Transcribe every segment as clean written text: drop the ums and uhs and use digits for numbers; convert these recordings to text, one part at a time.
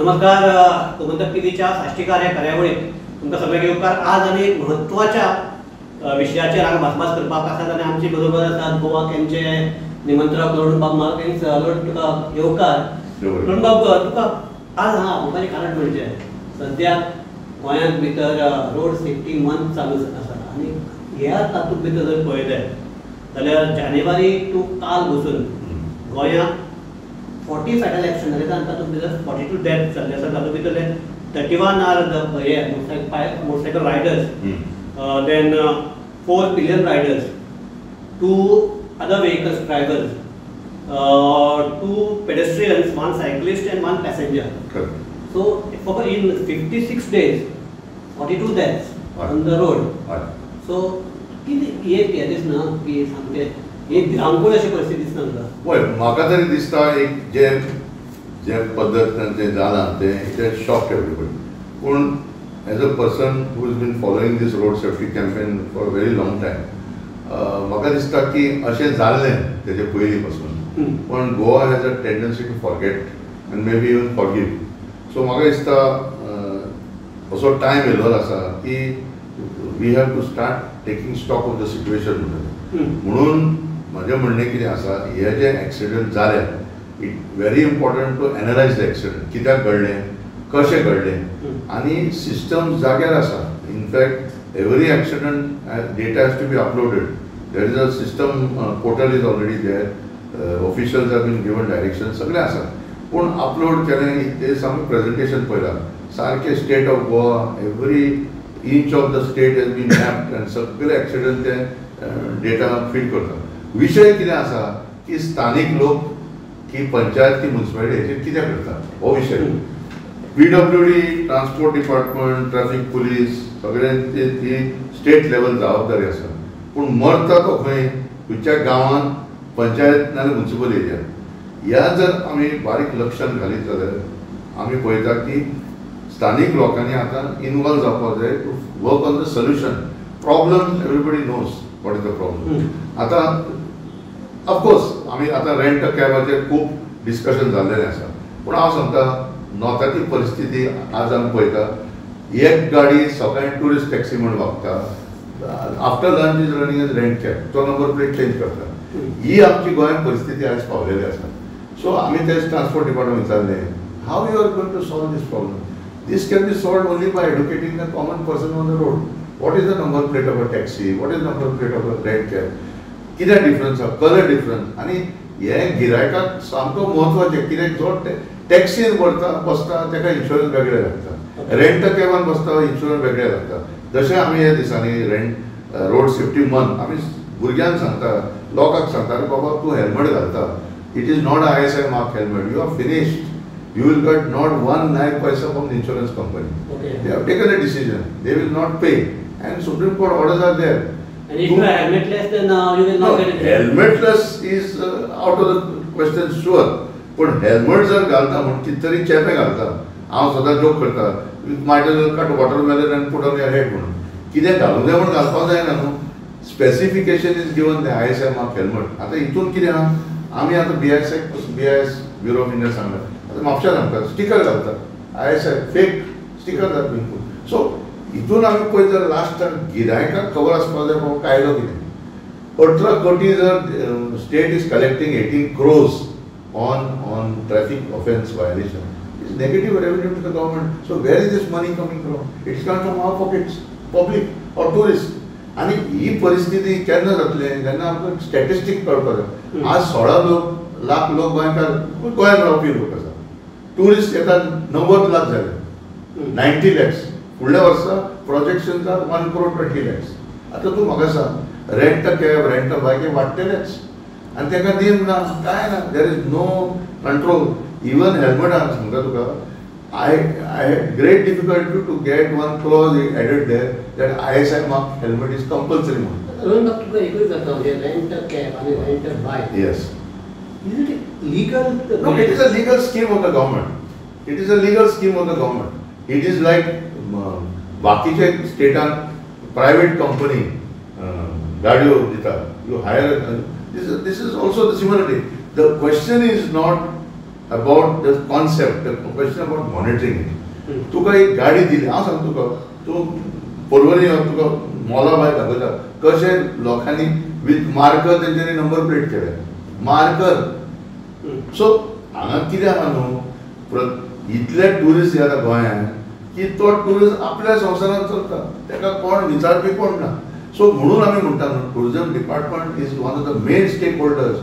नमस्कार, गोमंतक टीव्हीच्या साश्टीकार ह्या कार्यावळीत तुमकां सगळ्यांक येवकार. आज आमी एक म्हत्वाच्या विशयाचेर हांगा भासभास करपाक आसात आनी आमचे बरोबर आसात गोवा कॅनचे निमंत्रक लोडबाब मार्टिन्स. लोड, तुका येवकार. लोडबाब, तुका आज हांगा आपोवपाचें कारण म्हणजे सद्या गोंयांत भितर रोड सेफ्टी मंथ चालू आसा आनी ह्या तातूंत भितर जर पळयलें जाल्यार जानेवारी टू काल बसून गोंयांत 40 फॅटल एक्सिडंट जाले आनी तातूंत भितर 42 डेथ जाल्ले आसा. तातूंत भितरले 31 are the हे motorcycle riders, then 4 pillion riders, 2 other vehicles drivers, 2 pedestrians, 1 cyclist and 1 passenger. So for in 56 days 42 deaths on the road. So कितें हें दिसना की सामकें एक भिरांकूळ अशी परिस्थिती दिसना तुका? पळय, म्हाका तरी दिसता एक जे जे पद्दतीन जें जालां तें it has shocked everybody. पूण as a person who is been following this road safety campaign for a very long time, म्हाका दिसता की अशें जाल्लें तेजे पयलीं पासून, पूण Goa has a tendency to forget and maybe even forgive. So म्हाका दिसता असो टायम येयल्लो आसा की we have to start taking stock of the situation. म्हणून म्हजें म्हणणें कितें आसा, हे जे एक्सिडंट जाले, it very important to analyse the accident, कित्याक घडलें, कशें घडलें आनी सिस्टम जाग्यार आसा. In fact every accident data has to be uploaded. There is a system, portal is already there, officials have been given direction, सगळें आसा. पूण अपलोड केलें ते सामकें प्रेजेंटेशन पळयलां, सारकें state of Goa, every inch of the state has been mapped आनी सगळे एक्सिडंट ते डेटा फीड करता. विशय कितें आसा की स्थानीक लोक की पंचायत की म्युनिसिपालिटी हेचेर कितें करता हो विशय. PWD, transport department, traffic police सगळ्यांची ती स्टेट लेवल जबाबदारी आसा. पूण मरता तो खंय, खंयच्या गांवांत, पंचायत नाल्यार म्युनिसिपल एरिया. ह्या जर आमी बारीक लक्षान घालीत जाल्यार आमी पळयता की स्थानीक लोकांनी आतां इनवॉल्व जावपाक जाय to work on the solution. Problem everybody knows what is the problem. आतां ऑफकोर्स आमी आतां रेंट कॅबाचेर खूब डिस्कशन जाल्लेलें आसा, पूण हांव सांगता नॉर्थाची परिस्थिती आज आमी पळयता, एक गाडी सकाळी ट्युरिस्ट टॅक्सी म्हूण वागता, after lunch is running as rent cab, तो नंबर प्लेट चेंज करता. ही आमची गोंयांत परिस्थिती आयज पावलेली आसा. सो आमी तेच ट्रान्सपोर्ट डिपार्टमेंट विचारलें, how you are going to solve this problem? This can be solve only by educating the common person on the road. What is the number plate of a taxi, what is number plate of a rent cab, कितें difference आसा, colour difference. आनी हें गिरायकाक सामको म्हत्वाचें, कित्याक जो टॅक्सीन व्हरता बसता ताका इन्शुरन्स वेगळें लागता, रेंट कॅबान बसता इन्शुरन्स वेगळें लागता. जशें आमी ह्या दिसांनी रेंट रोड सेफ्टी मंथ आमी भुरग्यांक सांगता, लोकांक सांगता, अरे बाबा तूं हेल्मेट घालता, it is not ISI mark helmet, you are finished, you will get not 1 paisa from the insurance company. They have taken a decision, they will not pay and Supreme Court orders are there. And if you are helmetless, then you will not get it. Helmetless is out of the question, sure. पण helmet जर घालता म्हूण कितें तरी चेपें घालता, हांव सदां joke करता, might as well cut watermelon and put on your head म्हणून. कितें घालूंक जाय म्हूण घालपाक जायना न्हू. Specification is given the ISI mark helmet. आतां हितून कितें आहा, आमी आतां BIS bureau of India सांगला, आतां म्हापश्या सांगता स्टिकर घालता, ISI fake sticker घालता बिलकूल. सो हितून आमी पळयत जाल्यार लास्टाक गिरायकाक खबर आसपाक जाय बाबा कायदो कितें. 18 कोटी जर state is collecting 18 crores on traffic offence violation, it's negative revenue to the government. So where is this money coming from? It's come from our pockets, public or tourist. आनी ही परिस्थिती केन्ना जातली, जेन्ना आमकां स्टॅटिस्टीक कळपाक जाय. आज 16 लाख लोक गोंयकार, गोंयांत रावपी लोक आसा, ट्युरिस्ट येतात 90 लाख जाले, 90 lakhs. फुडल्या वर्सा projections are 1 crore 20 lakhs. आतां तूं म्हाका सांग, rent a cab, rent a bike हे वाडटलेच आनी ताका नेम ना, कांय ना, there is no control. Even helmet हांव सांगता तुका, I had great difficulty to get one clause added there that ISI mark helmet is compulsory म्हणून. रोहन बाब, तुका एकूच जाता म्हणजे रेंट अ कॅब आनी rent a bike, yes, is it legal? No, it is a legal scheme of the government. It is a legal scheme of the government. It is like बाकीचे स्टेटान private company गाडयो दिता, you hire. This is also the similarity. The question is not about the concept, the question about monitoring. तुका एक गाडी दिली, हांव सांगता तुका, तूं पर्वरी तुका मॉला भायर दाखयता कशें लोकांनी विथ मार्कर तेंच्यांनी नंबर प्लेट केले, मार्कर. सो हांगा कितें आहा न्हू, इतले ट्युरिस्ट येता गोंयांत की तो ट्युरिस्ट आपल्या संवसारांत चलता, ताका कोण विचारपी कोण ना. सो म्हणून आमी म्हणटा न्हू, tourism department is one of the main stakeholders.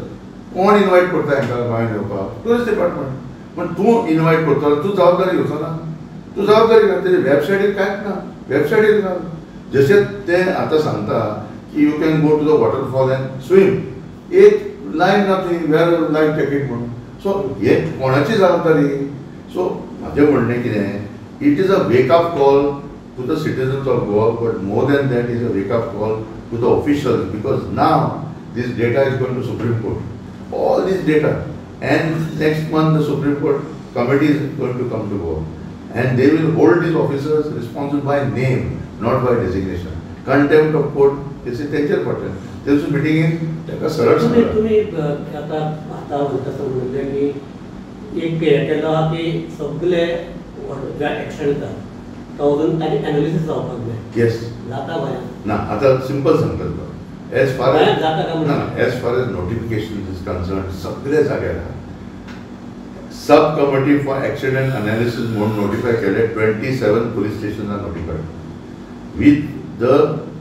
कोण इनवायट करता हांकां गोंयांत येवपाक? Tourist department. पण तूं इनवायट करतलो, तूं जबाबदारी घेवचो ना, तूं जबाबदारी घेवना. तेजे वेबसायटीर कांयच ना, वेबसायटीर ना. जशें ते आतां सांगता की you can go to the waterfall and swim, एक लायन ना थंय वेर लायफ जॅकेट म्हणून. सो हे कोणाची जबाबदारी? सो म्हाजें म्हणणें कितें, it is a wake up call to the citizens of Goa, but more than that is a wake up call to the officials, because now this data is going to Supreme Court, all this data, and next month the Supreme Court committee is going to come to Goa, and they will hold these officers responsible by name, not by designation. Contempt of court तेचे तेंचेर पडटलें. तेच मिटिंगेन ताका सरळ तुमी आतां आतां म्हणटा म्हणलें की एक हें केलो आहा की सगळे जे एक्सिडंट जाता तो अजून ताजें एनालिसीस जावपाक जाय. येस, जाता गोंयांत ना. आतां सिंपल सांगता तुका, एज फार एज जाता काय ना, as far as notification is concern, सगळे जाग्यार आहा. Sub committee for accident analysis म्हणून नोटिफाय केले, 27 police स्टेशनां notified with the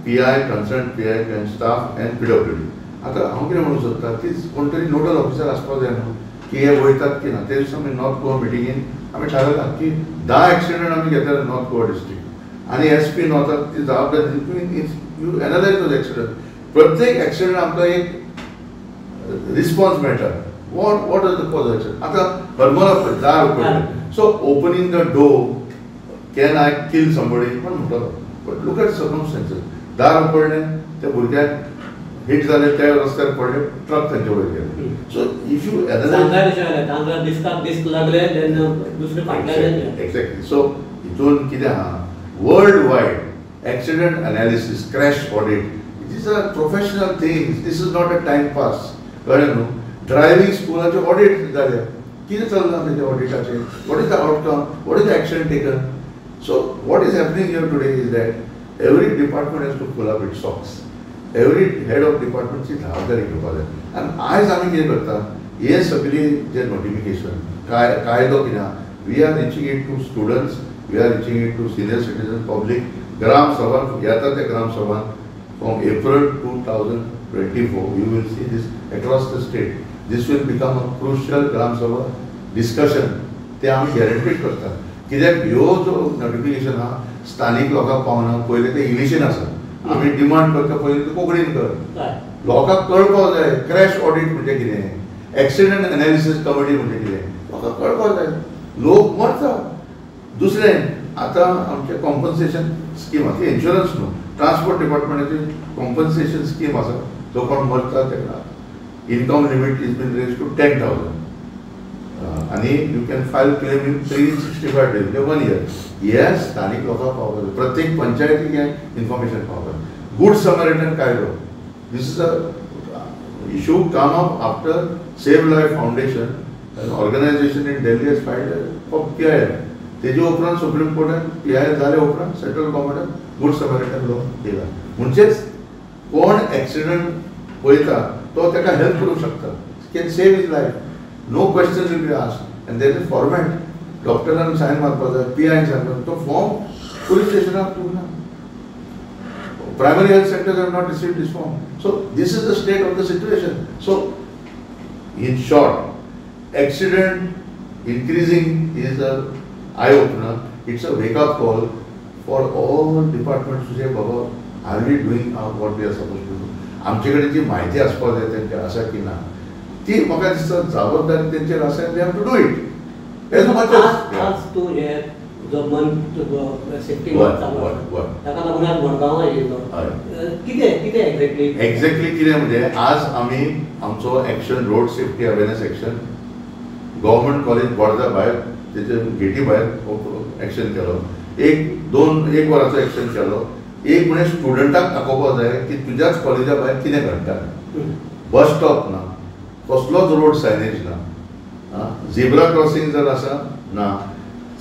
PI, concern PI and staff and PWD. आतां हांव कितें म्हणूंक सोदता, ती कोण तरी नोडल ऑफिसर आसपाक जाय न्हू की हे वयतात की ना. ते दिसा आमी नॉर्थ गोवा मिटिंगेन आमी थारायलां की 10 एक्सिडंट आमी घेतले नॉर्थ गोवा डिस्ट्रिक्ट, आनी एस पी नॉर्थाक ती जबाबदारी दिली, you analyse those accident. प्रत्येक एक्सिडंट आमकां एक रिस्पॉन्स मेळटा, what is the cause accident. आतां हरमला पळय दार उगडलें, so opening the door can I kill somebody पण म्हणटलो, बट लूक एट सर्कमस्टन्सीस. दार उगडलें, त्या भुरग्याक हिट जाले, त्या रस्त्यार पडले, ट्रक तांचे वयर गेले. सो if you analyse लागले एक्झॅक्टली. सो हितून कितें आहा, world wide accident analysis, crash audit, these are professional things, this is not a time pass. कळ्ळें न्हू? ड्रायव्हिंग स्कुलाचे ऑडिट जाले, कितें चल्लां तेजे ऑडिटाचें, what is the outcome, what is the action taken. So what is happening here today is that every department has to pull up its socks, every head of डिपार्टमेंटची जबाबदारी घेवपाक जाय. आनी आयज आमी कितें करता, हे सगळी जे नोटिफिकेशन काय कायदो कितें आहा, we are reaching it to students, we are reaching it to senior citizen public. ग्राम सभा येता त्या ग्राम सभान from April 2024 you will see this across the state. This will become a crucial Gram Sabha discussion. ते आमी guaranteed करतात, कित्याक ह्यो जो notification आहा स्थानीक लोकांक पावना. पयलें तें इंग्लिशीन आसा, आमी डिमांड करता पयलीं तें कोंकणीन कर, लोकांक कळपाक जाय. क्रॅश ऑडिट म्हणजे कितें, एक्सिडंट एनालिसीस कमिटी म्हणजे कितें, लोकांक कळपाक जाय. लोक मरता. दुसरें आतां आमचें कॉम्पन्सेशन स्कीम आसा, ती इन्शुरन्स न्हू, ट्रान्सपोर्ट डिपार्टमेंटाची कॉम्पन्सेशन स्कीम आसा. जो कोण मरता ताका income limit is been raise to 10,000, आनी you can file claim in 365 days, म्हणजे 1 year. हे स्थानीक लोकांक पावपाक जाय, प्रत्येक पंचायतीक हें इन्फॉर्मेशन पावपाक जाय. गुड समॅरिटन कायदो, this is a issue come up after Save Life Foundation, an organisation in Delhi has filed for PIL. तेजे उपरांत सुप्रीम कोर्टान PIL जाले उपरांत सेंट्रल गव्हर्मेंटान गुड समॅरिटन लॉ दिला. म्हणजेच कोण एक्सिडंट पळयता तो ताका हेल्प करूंक शकता, can save his life, no question will be asked. And there is format, डॉक्टरान सायन मारपाक जाय, PI sign मारपाक, तो फॉर्म पुलीस स्टेशनाक ना, primary health centres have not received this form. So this is the state of the situation. So in short, accident increasing is a eye opener, it's a wake up call for all departments to say, Baba, are we doing what we are suppose to do. आमचे कडेन जी म्हायती आसपाक जाय तेंची आसा की ना, ती म्हाका दिसता जबाबदारी तेंचेर आसा, they have to do it. As much आज तूं हे जो मंथ सेफ्टी मंथ चालू आसा ताका लागून आज मडगांवां येयलो, कितें कितें एक्झॅक्टली एक्झॅक्टली कितें म्हणजे आज आमी आमचो action road safety awareness action government college बोर्डा भायर तेचे गेटी भायर एक्शन केलो, एक वराचो एक्शन केलो. एक म्हणजे स्टुडंटाक दाखोवपाक जाय की तुज्याच कॉलेजा भायर कितें घडटा, बस स्टॉप ना, कसलोच रोड सायनेज ना, झिब्रा क्रॉसिंग जर आसा ना,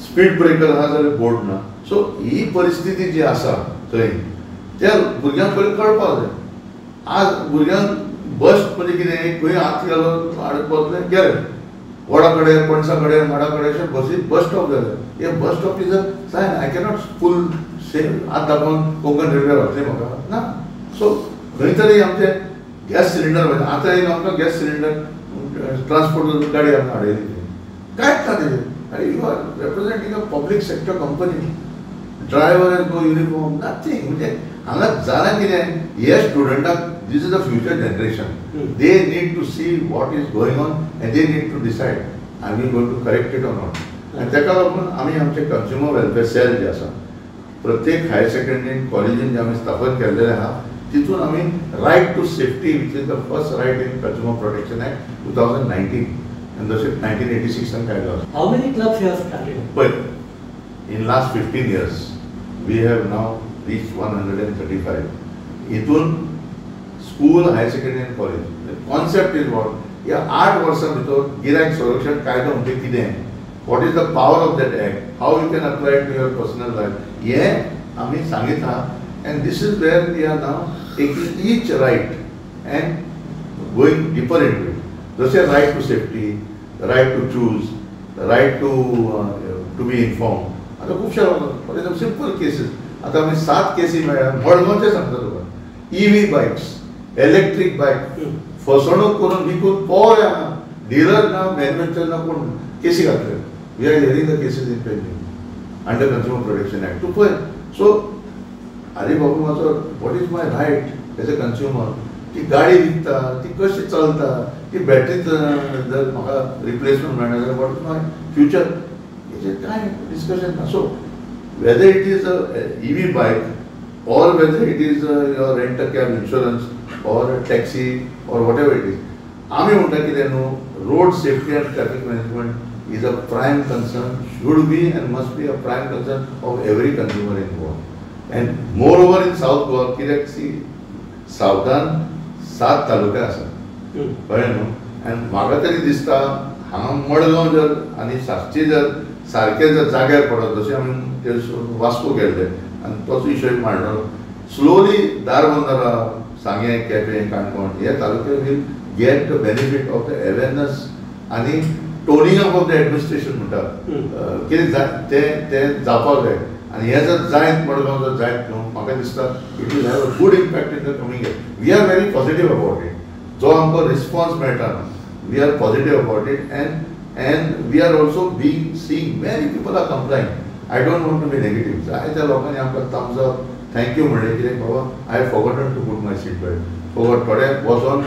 स्पीड ब्रेकर आसा जाल्यार बोर्ड ना. सो ही परिस्थिती जी आसा थंय त्या भुरग्यांक पयलीं कळपाक जाय. आज भुरग्यांक बस म्हणजे कितें, खंय हात घालो हाडत बसले गेले, वडा कडेन पणसा कडेन माडा कडेन अशें बसी बस स्टॉप जाले. हे bus stop is a sign. I cannot full same हात दाखोवन कोंकण रेल्वे घातली म्हाका ना. सो खंय तरी आमचे गॅस सिलिंडर म्हणजे आतां एक आमकां गॅस सिलिंडर ट्रान्सपोर्ट गाडी आमकां हाडयली, कांयच ना तेजेर. आनी you are representing a public sector company, driver has no uniform, nothing. म्हणजे हांगा जालां कितें, हे स्टुडंटाक this is the future generation, they need to see what is going on and they need to decide are we going to correct it or not. आनी ताका लागून आमी आमचे कंज्युमर वेलफेअर सेल जे आसा प्रत्येक हायर सेकंडरी कॉलेजीन जे आमी स्थापन केल्लेले आहा तितून आमी right to safety which is the first right in consumer protection act 2019 आनी तशें 1986 कायदो आसा. How many clubs you have started? पळय, in last 15 years we have now reach 135. हितून school, higher secondary आनी कॉलेज. कॉन्सेप्ट is what, ह्या 8 वर्सां भितर गिरायक संरक्षण कायदो म्हणजे कितें, what is the power of that act, how you can apply to your personal life, हें आमी सांगिता. And this is where we are now taking each right and going deeper into it. जशें right to safety, right to choose, right to be inform. आतां खुबशे for example simple cases, आतां आमी 7 केसी मेळ्ळ्या. मडगांवचे सांगता तुका, ईव्ही बायक्स, इलेक्ट्रीक बायक फसवणूक करून विकून पोर हांगा डिलर ना, मॅन्युफॅक्चर ना, कोण केसी घातल्यो. We are hearing the cases in pending under consumer protection act. तूं पळय. सो आरे बाबू म्हाजो what is my right as a consumer. ती गाडी विकता ती कशी चलता, ती बॅटरी जर म्हाका रिप्लेसमेंट मेळना जाल्यार what is my future, हेचेर कांय डिस्कशन ना. So whether it is a EV bike or whether it is your rent a cab insurance or a taxi or whatever it is, आमी म्हणटा कितें न्हू, road safety and traffic management is a prime concern, should be and must be a prime concern of every consumer in Goa. And moreover in South Goa, कित्याक C सावथान 7 तालुके आसा, कळ्ळें न्हू. आनी म्हाका तरी दिसता हांगा मडगांव जर आनी साश्टी जर सारकें जर जाग्यार पडत, जशें आमी ते वास्को गेल्ले आनी तोच विशय मांडलो, स्लोली धारबंदरा, सांगें, केपें, काणकोण हे तालुके will get the benefit of the awareness आनी toning up of the administration म्हणटा कितें तें तें जावपाक जाय. आनी हें जर जायत मडगांव जर जायत न्हू, म्हाका दिसता it will have a good impact in the coming year. We are very positive about it. जो आमकां रिस्पॉन्स मेळटा न्हू, we are positive about it. And we are also being seeing many people are complying. I don't want to be negative. जायत्या लोकांनी आमकां Thums up, thank you म्हणलें कित्याक बाबा I have forgotten to put my seat belt, forgot. थोडे वचोन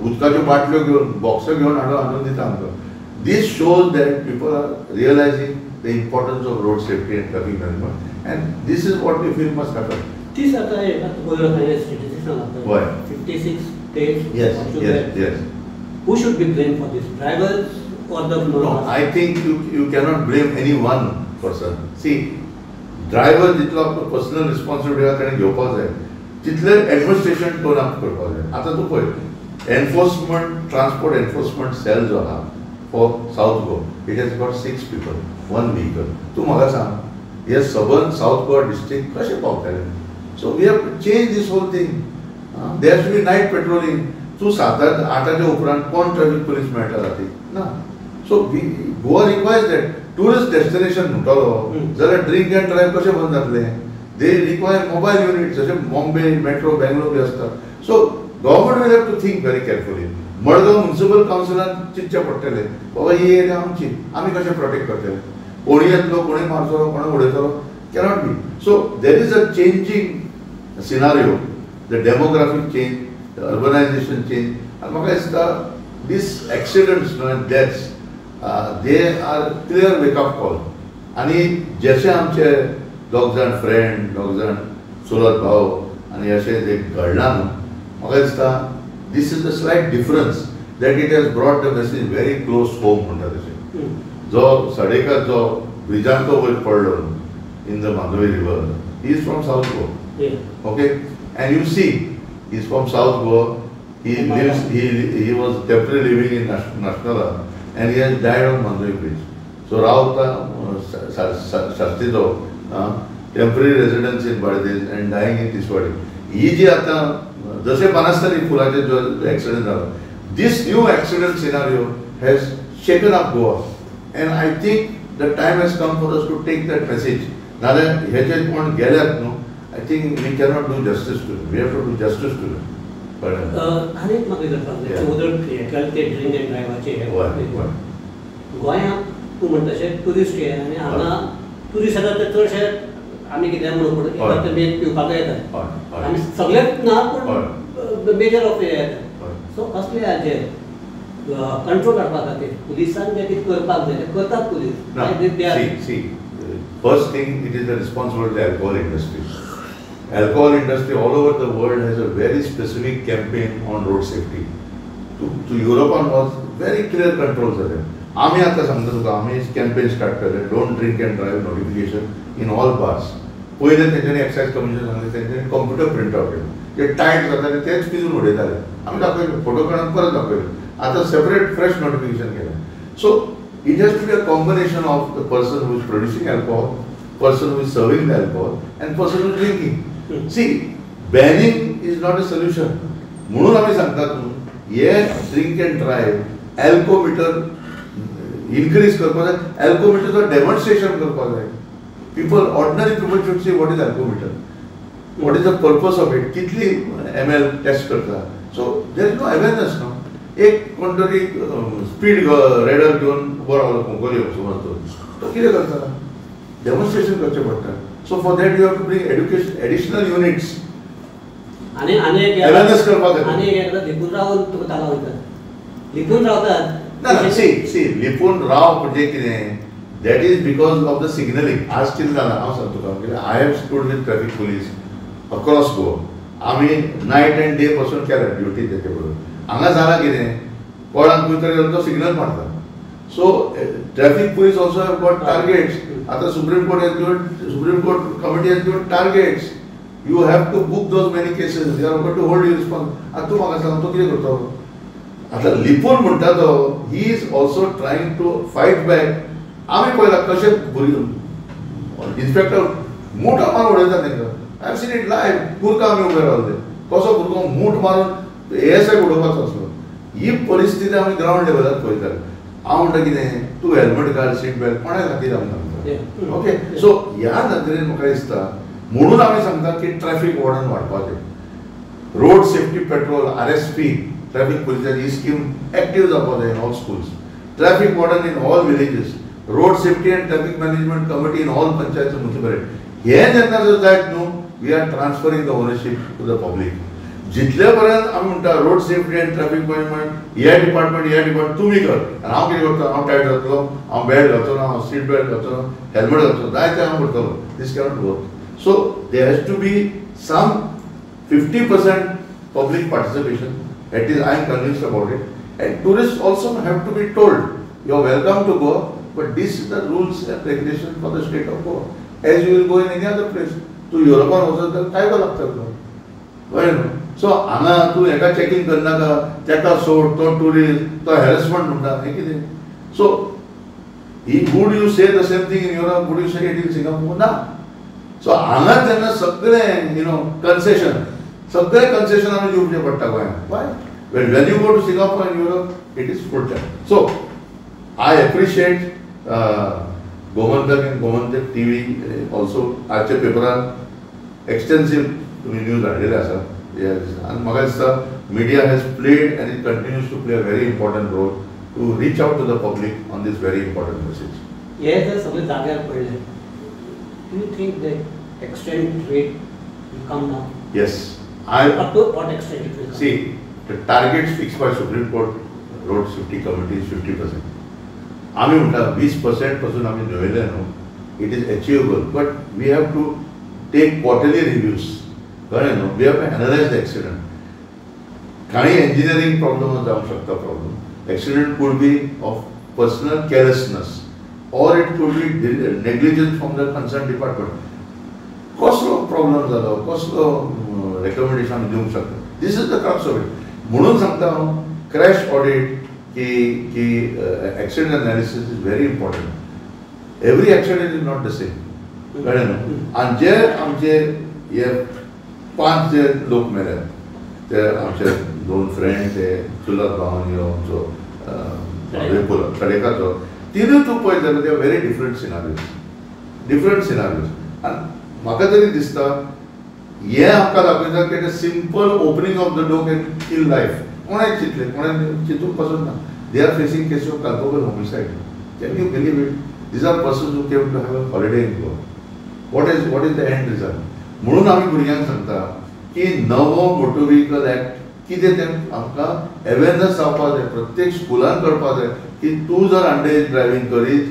उदकाच्यो बाटल्यो घेवन, बॉक्स घेवन हाडून दिता आमकां. This shows that people are realizing the importance of road safety and traffic management, and this is what we feel must happen. तीस आतां statistics Why? 56 states. Yes, yes, yes. Who should be blamed for this? Drivers or the? No, I think you cannot blame any one person. See, driver जितलो आपलो personal responsibility आसा ताणें घेवपाक जाय, तितलें administration tone up करपाक जाय. आतां तूं पळय, एनफोर्समेंट, ट्रान्सपोर्ट एनफोर्समेंट सेल जो आहा for South Goa, it has got 6 people, 1 vehicle. तूं म्हाका सांग, हे सबन सावथ गोवा डिस्ट्रिक्ट कशें पावतले? So we have to change this whole thing. There should be night patrolling. तूं 7-8 उपरांत कोण ट्रॅफिक पुलीस मेळटा राती ना. So we Goa requires that. Tourist destination म्हणटलो जाल्यार ड्रिंक एंड ड्रायव्ह कशें बंद जातलें? दे रिक्वायर मोबायल युनिट, जशें बॉम्बे मेट्रो बेंगलोर बी आसता. So government will have to think very carefully. Madgaon municipal कावन्सिलान चिंतचें पडटलें, बाबा ही एरिया आमची, आमी कशें प्रोटेक्ट करतले? कोणी येतलो, कोणी मारतलो, कोणी उडयतलो, cannot be. So there is a changing scenario, the demographic change, the urbanization change. आनी म्हाका दिसता these accidents and deaths, they are clear wake up call. आनी जशे आमचे दोग जाण फ्रेंड, दोग जाण चुलत भाव आनी अशें जें घडलां न्हू, म्हाका दिसता this is a slight difference that it has brought the message very close home म्हणटा तशें. जो सडेकर जो ब्रिजान तो वयर पडलो in the Mandovi river, he is from South Goa. Okay, and you see he is from South Goa. He lives, he was temporarily living in Nationala. and he has died on Mandoi bridge. So रावता साश्टीचो temporary residence in Bardez and dying in Tiswadi. ही जी आतां जशें बानास्तारी पुलाचेर जो accident जालो, this new accident scenario has shaken up Goa and I think the time has come for us to take that message. नाजाल्यार हेचे कोण गेल्यात न्हू, I think we cannot do justice to them. We have to do justice to them. आनी एक म्हाका विचारपाक जाय, उदक ते ड्रिंक एंड ड्रायव्हाचे गोंयांत तूं म्हणटा तशें ट्युरिस्ट हे आनी हांगा ट्युरिस्ट येतात ते चडशे आमी कितें म्हणून येतात ते मेन पिवपाक येतात, आमी सगळेच ना पूण मेजर ऑफ हे येतात. सो असले हाजेर कंट्रोल हाडपा खातीर पुलिसान जें कितें करपाक जाय तें करतात police. First thing, it is the responsibility of alcohol industry. Alcohol industry all over the world has a very specific campaign on road safety. To Europe was very clear controls जाले. आमी आतां सांगता तुका, आमी कॅम्पेन स्टार्ट केलें don't drink and drive notification in all bars. पयलें तेंच्यांनी excise commission सांगलें, तेंच्यांनी कंप्युटर प्रिंट आवट केलें, ते टायट जाताले तेच पिजून उडयताले. आमी दाखयले फोटो काडून परत दाखयले. आतां सेपरेट फ्रेश नोटिफिकेशन केलें. So it has to be a combination of the person who is producing alcohol, person who is serving the alcohol and person who is drinking. See, banning is not a solution. म्हणून आमी सांगतात न्हू, हे drink and drive alcometer increase करपाक जाय, एल्कोमिटरचो demonstration करपाक जाय. People, ordinary people should see what is alcometer, what is the purpose of it, कितली एम एल टेस्ट करता. So there is no awareness न्हू. एक कोण तरी स्पीड रेडर घेवन उबो रावलो कुंकळ्ळे समज, तो कितें करता, डेमॉन्स्ट्रेशन करचें पडटा. So for that you have to bring education, additional units. आनी आनी अवेअरनेस करपाक जाय. आनी एकदां लिपून रावन तुका ताला वयता, लिपून रावतात. ना, सी सी लिपून राव म्हणजे कितें, that is because of the signalling. आज कितें जालां हांव सांगता तुका, कित्याक I have stood with traffic police across Goa. आमी नायट एंड डे पासून केल्या ड्युटी तेचे बरोबर. हांगा जालां कितें, कोणाक खंय तरी तो सिग्नल मारता. So traffic police also have got targets. आतां Supreme Court has given, Supreme Court committee has given targets. You have to book those many cases, they are got to hold you response. आतां तूं म्हाका सांग, तो कितें करतलो आतां? लिपून म्हणटा तो, he is also trying to fight back. आमी पळयला कशें भुरगीं इन्स्पेक्टर मूठ मारून उडयता तांकां. I have seen it live. कुर्का आमी उबे रावले, कसो भुरगो मूठ मारून एएसआय उडोवपाचो आसलो. ही परिस्थिती आमी ग्रावंड लेवलार पळयतात. हांव म्हणटा कितें, तूं हेल्मेट घाल, सीट बेल्ट कोणा खातीर आमी सांगता. ओके, सो ह्या नदरेन म्हाका दिसता, म्हणून आमी सांगता की ट्रॅफिक वॉर्डन वाडपाचें, road safety patrol RSP traffic पुलिसाची ही स्कीम एक्टीव जावपाक जाय in all schools, traffic warden in all villages, road safety and traffic management committee in all panchayat municipality. हें जेन्ना जर जायत न्हू, we are transferring the ownership to the public. जितले पर्यंत आमी म्हणटा road safety and traffic management हे डिपार्टमेंट, हे डिपार्टमेंट तुमी कर, आनी हांव कितें करता, हांव टायट जातलो, हांव बेल्ट घालचो ना, हांव सीट बेल्ट घालचो ना, हेल्मेट घालचो, जाय तें हांव करतलो. This cannot work. So there has to be some 50% public participation. At least I am convinced about it. And tourists also have to be told, you are welcome to Goa, but this is the rules and regulation for the state of Goa. As you will go in any other place, तूं युरोपान वचत जाल्यार कायदो लागता तुका, कळ्ळें न्हू? So हांगा तूं हेका चॅकींग करनाका, तेका सोड, तो ट्युरिस्ट, तो हॅरसमेंट म्हणटा, हें कितें? So would you say the same thing in Europe, would you say it in Singapore? ना. सो हांगा जेन्ना सगळें you know concession, सगळें कन्सेशन आमी दिवचें पडटा गोंयांत. Why? When you go to Singapore and Europe, it is full time. So I appreciate Gomantak and Gomantak TV also. आजच्या पेपरान एक्सटेन्सीव तुमी न्यूज हाडलेले आसा. आनी म्हाका दिसता media has played and it continues to play a very important role to reach out to the public on this very important message. हे जर सगळे जाग्यार पडले, do you think that accident rate will come down? Yes. Up to what extent it will come? See, the targets fixed by Supreme Court Road Safety Committee is 50%. आमी म्हणटा 20% पासून आमी न्हयले न्हू, it is achievable, but we have to take quarterly reviews. कळ्ळें न्हू? We have to analyse the accident. कांय engineering problem जावंक शकता. Problem accident could be of personal carelessness or it could be negligence from the concerned department. कसलो problem जालो, कसलो recommendation आमी दिवंक शकता, this is the crux of it. म्हणून सांगता हांव, क्रॅश ऑडिट, की की accident analysis is very important. Every accident is not the same, कळ्ळें न्हू. आनी जे आमचे हे 5 जे लोक मेल्यात ते आमचे 2 फ्रेंड, ते चुलत भाव आनी आमचो कडेकाचो, तिनूय तूं पळयत जाल्यार ते very different scenarios, different scenarios. आनी म्हाका तरी दिसता हें आमकां दाखयता की simple opening of the door can kill life. कोणें चिंतलें, कोणें चिंतूंक पासून ना. They are facing case of culpable homicide. Can you believe it? These are persons who came to have a holiday in Goa. What is the end result? म्हणून आमी भुरग्यांक सांगता की नवो मोटर व्हेकल एक्ट कितें तें आमकां अवेरनस जावपाक जाय, प्रत्येक स्कुलान कळपाक जाय की तूं जर अंडर ड्रायव्हिंग करीत,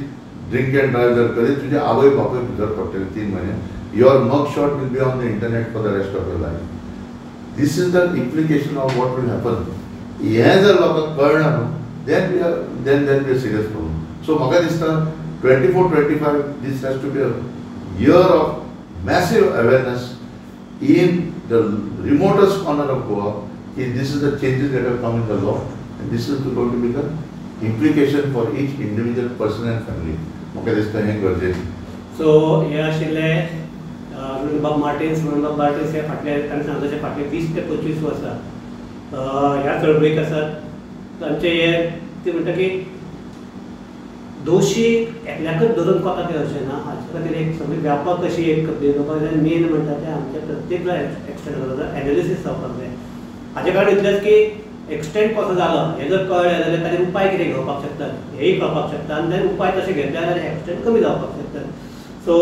ड्रिंक एंड ड्रायव्ह जर करीत, तुजे आवय बापूय भितर पडटले 3 म्हयने. Your mug shot will be on the internet for the rest of your life. This is the implication of what will happen. हें जर लोकांक कळना न्हू, then we are then then we are serious problem. So म्हाका दिसता 24-25 this has to be a year of massive awareness in the remotest corner of Goa ki this is the changes that have come in the law and this is going to be the implication for each individual person and family. म्हाका दिसता हें गरजेचें. So हे आशिल्ले बाब मार्टिन्स. बाब मार्टिन्स हे फाटले, तांणी सांगलें तशें फाटले 20 ते 25 वर्सां ह्या चळवळीक आसात. तांचे हे ते म्हणटा की दोशी एकल्याकच धरून कोता अशें ना, हाचे खातीर एक सगळी व्यापक अशी एक घेवपाक जाय. मेन म्हणटा तें आमच्या प्रत्येक एक्सिडंट एनालिसीस जावपाक जाय. हाचे कारण इतलेंच की एक्सिडंट कसो जालो हें जर कळ्ळें जाल्यार ताजेर उपाय कितें घेवपाक शकतात हेंय कळपाक शकता, आनी ते उपाय तशे घेतले जाल्यार एक्सिडंट कमी जावपाक शकतात. सो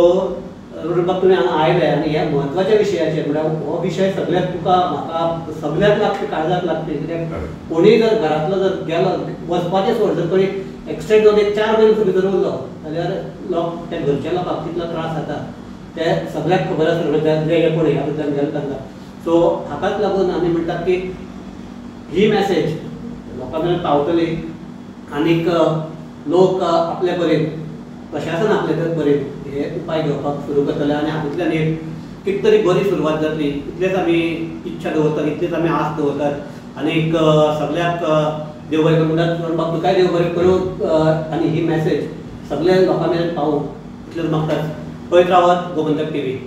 बाब तुमी हांगा आयले आनी ह्या म्हत्वाच्या विशयाचेर, म्हळ्यार हो विशय सगळ्याक तुका म्हाका सगळ्याक लागपी, काळजाक लागपी. कित्याक कोणीय जर घरांतलो जर गेलो वचपाचें सोड, जर कोणी एक्सिडंट जावन एक 4 म्हयने भितर उरलो जाल्यार लोक त्या घरच्या लोकांक कितलो त्रास जाता ते सगळ्याक खबर आसता, जे कोण ह्या बद्दल गेले तांकां. सो हाकाच लागून आमी म्हणटात की ही मॅसेज लोकां मेरेन पावतली आनीक लोक आपले परीन, प्रशासन आपले परीन हे उपाय घेवपाक सुरू करतले आनी हातूंतल्यान एक कितें तरी बरी सुरवात जातली इतलेच आमी इच्छा दवरतात, इतलीच आमी आस दवरतात. आनीक सगळ्याक देव बरें करूं म्हणटात, बाब तुकाय देव बरें करूं आनी ही मॅसेज सगळ्या लोकां मेरेन पावूं इतलेंच मागतात. पळयत रावात गोमंतक टीव्ही.